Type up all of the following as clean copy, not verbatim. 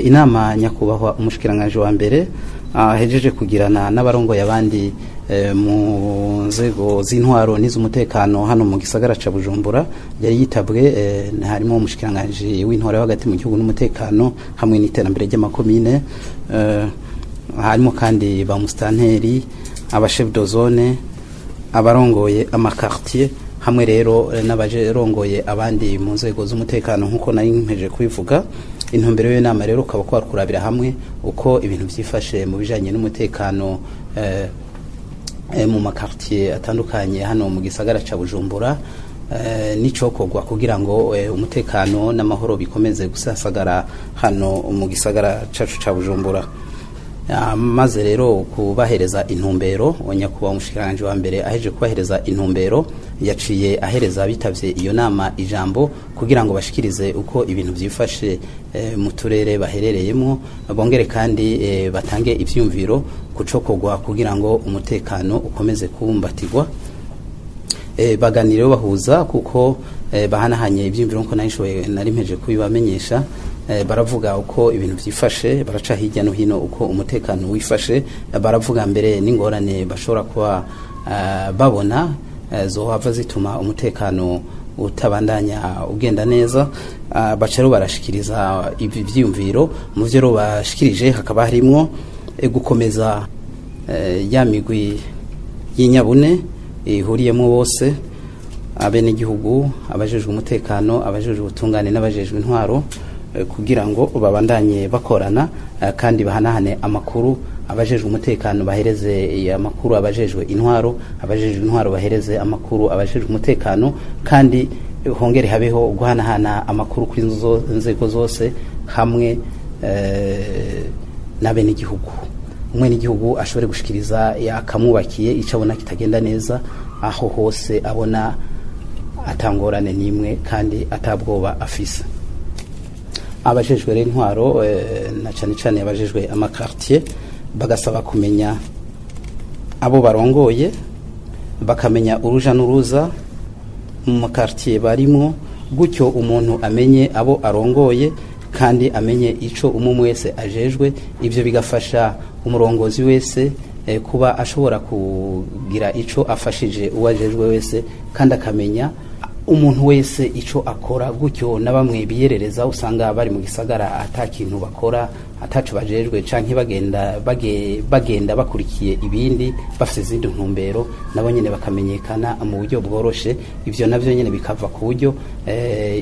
Inama nyakubahwa umushikiranganji wa mbere ahejeje kugirana n'abarongoye abandi mu nzego z'intwaro n'iz'umutekano hano mu gisagara ca Bujumbura yari yitabwe, harimo umushikiranganji w'intwaro yo hagati mu gihugu n'umutekano hamwe n'iterambere ry'amakomine, harimo kandi ba musitanteri, aba chef de zone, abarongoye amakartier, hamwe rero n'abarongoye abandi mu nzego z'umutekano, nk'uko nari mpeje kubivuga. Intumbero y'iyo nama rero ukaba kwari kurabira hamwe uko ibintu vyifashe mu bijanye n'umutekano mu makartier atandukanye hano mu gisagara ca Bujumbura, n'icokorwa kugira ngo umutekano n'amahoro bikomeze gusasagara hano mu gisagara cacu ca Bujumbura. Maze rero kubahereza intumbero, nyakubahwa umushikiranganji wa mbere aheje kubahereza intumbero, yaciye ahereza abitavye iyo nama ijambo kugira ngo bashikirize uko ibintu vyifashe mu turere baherereyemo, bongere kandi batange ivyumviro kucokorwa kugira ngo umutekano ukomeze kubumbatirwa. Baganire bahuza kuko bahanahanye ivyumviro, nkuko nari nari mpeje kubibamenyesha. Baravuga uko ibintu vyifashe, baraca hirya no hino uko umutekano wifashe, baravuga mbere n'ingorane bashobora kuba babona zohava zituma umutekano utabandanya ugenda neza. Baca rero barashikiriza ibi vyiyumviro. Mu vyo rero bashikirije hakaba harimwo gukomeza ya migwi y'inyabune ihuriyemo bose, abenegihugu, abajejwe umutekano, abajejwe ubutungane n'abajejwe intwaro, kugira ngo babandanye bakorana kandi bahanahane amakuru. Abajejwe umutekano bahereze amakuru abajejwe intwaro, abajejwe intwaro bahereze amakuru abajejwe umutekano, kandi hongere habeho guhanahana amakuru kuri nzego zose hamwe n'abenegihugu. Umwenegihugu ashobore gushikiriza akamwubakiye icyo abona kitagenda neza aho hose abona atangorane n'imwe kandi atabwoba afise. Abajejwe rero intwaro, na cane cane abajejwe amakartier, bagasaba kumenya abo barongoye, bakamenya uruja n'uruza mu makartier barimwo, gutyo umuntu amenye abo arongoye kandi amenye ico umwe wese ajejwe. Ivyo bigafasha umurongozi wese kuba ashobora kugira ico afashije uwo ajejwe wese, kandi akamenya umuntu wese ico akora, gutyo na bamwe biyerereza usanga bari mu gisagara ata kintu bakora, ataco bajejwe, canke bagenda bakurikiye ibindi, bafite izindi ntumbero, nabo nyene bakamenyekana mu buryo bworoshe. Ivyo navyo nyene bikava ku buryo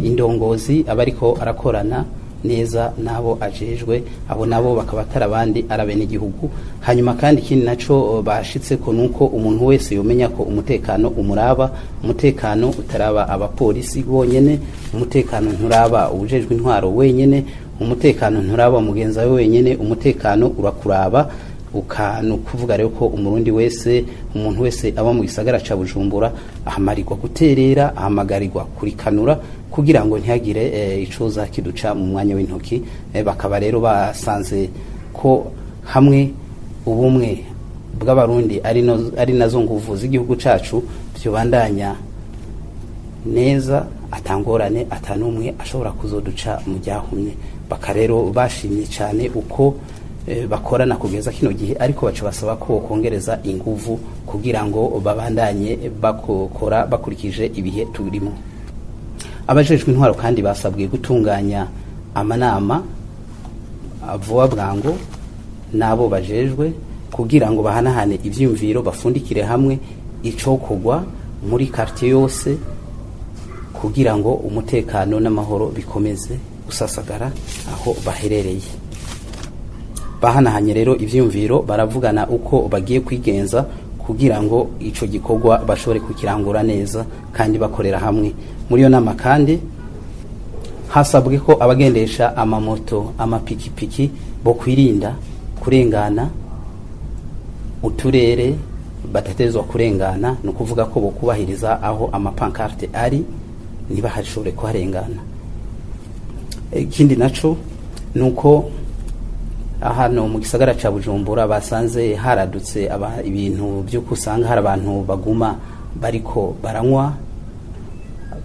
indongozi aba ariko arakorana neza nabo ajejwe, abo nabo bakaba atari abandi, ari abenegihugu. Hanyuma kandi ikindi naco bashitse ko nuko umuntu wese yomenya ko umutekano umuraba, umutekano utaraba abapolisi bonyene, umutekano nturaba uwujejwe intwaro wenyene, umutekano nturaba mugenzi wawe wenyene, umutekano urakuraba. Ukanu kuvuga rero ko Umurundi wese, umuntu wese aba mu gisagara ca Bujumbura, ahamarirwa guterera, ahamagarirwa kurikanura kugira ngo ntihagire icoza kiduca mu mwanya w'intoki. Bakaba rero basanze ko hamwe ubumwe bw'Abarundi ari, no, ari nazo nguvu z'igihugu cacu, vyobandanya neza atangorane, atanumwe ashobora kuzoduca mu ryahumye. Baka rero bashimye cyane uko bakorana kugeza kino gihe, ariko baca basaba ko kongereza inguvu kugira ngo babandanye bakora bakurikije ibihe turimo. Abajejwe intwaro kandi basabwe gutunganya amanama vuba bwangu n'abo bajejwe kugira ngo bahanahane ivyiyumviro, bafundikire hamwe icokorwa muri quartier yose kugira ngo umutekano n'amahoro bikomeze gusasagara aho baherereye. Bahanahanye rero ivyiyumviro, baravugana uko bagiye kwigenza kugira ngo ico gikorwa bashobore kukirangura neza kandi bakorera hamwe. Muri iyo nama kandi hasabwe ko abagendesha amamoto, amapikipiki bo kwirinda kurengana uturere batatezwa kurengana, ni ukuvuga ko bokubahiriza aho amapancarte ari, ntibahashobore kuharengana. Ikindi naco ni uko hano mu gisagara ca Bujumbura basanze haradutse ibintu by'uko usanga hari abantu baguma bariko baranywa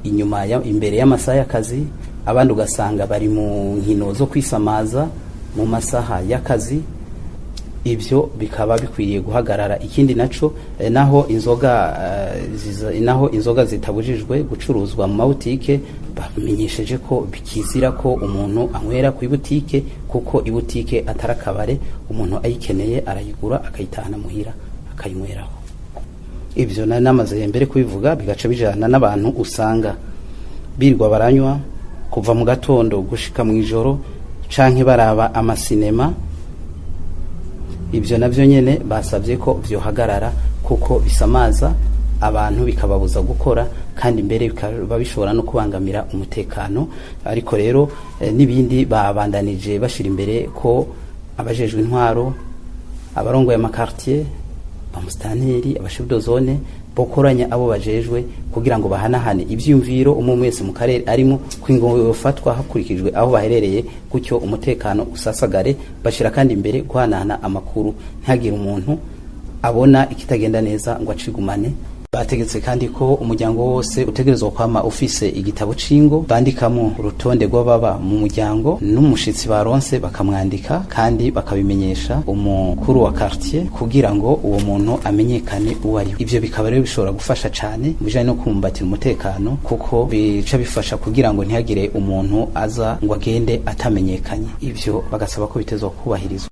inyuma ya, imbere y'amasaha y'akazi, abandi ugasanga bari mu nkino zo kwisamaza. mu masaha y'akazi. Ibyo bikaba bikwiriye guhagarara. Ikindi naco, naho inzoga naho inzoga zitabujijwe gucuruzwa mu mabutike, bamenyesheje ko bikizira ko umuntu anywera ku ibutike, kuko ibutike atari akabare. Umuntu ayikeneye arayigura, akayitahana muhira, akayinyweraho. Ibyo nari namaze mbere kubivuga, bigaca bijana n'abantu usanga birirwa baranywa kuva mu gatondo gushika mu ijoro, canke baraba amasinema. Ibyo navyo nyene basabye ko vyohagarara, kuko bisamaza abantu, bikababuza gukora, kandi mbere bikaba bishobora no kubangamira umutekano. Ariko rero n'ibindi babandanije bashira imbere ko abajejwe intwaro, abarongoye amakartier, bamusitanteri, abachef de zone bokoranya abo bajejwe kugira ngo bahanahane ivyumviro, umwe wese mu karere arimo, ko ingingo yofatwa hakurikijwe aho baherereye, gutyo umutekano usasagare. Bashira kandi imbere guhanahana amakuru, ntihagire umuntu abona ikitagenda neza ngo acigumane. Bategetse kandi ko umuryango wose utegerezwa kwama ufise igitabo c'ingo bandikamo urutonde rw'ababa mu muryango, n'umushitsi baronse bakamwandika, kandi bakabimenyesha umukuru wa quartier kugira ngo uwo muntu amenyekane uwo ari we. Ivyo bikaba rero bishobora gufasha cane mu bijanye no kumbatira umutekano, kuko bica bifasha kugira ngo ntihagire umuntu aza ngo agende atamenyekanye. Ivyo bagasaba ko bitezwa kubahirizwa.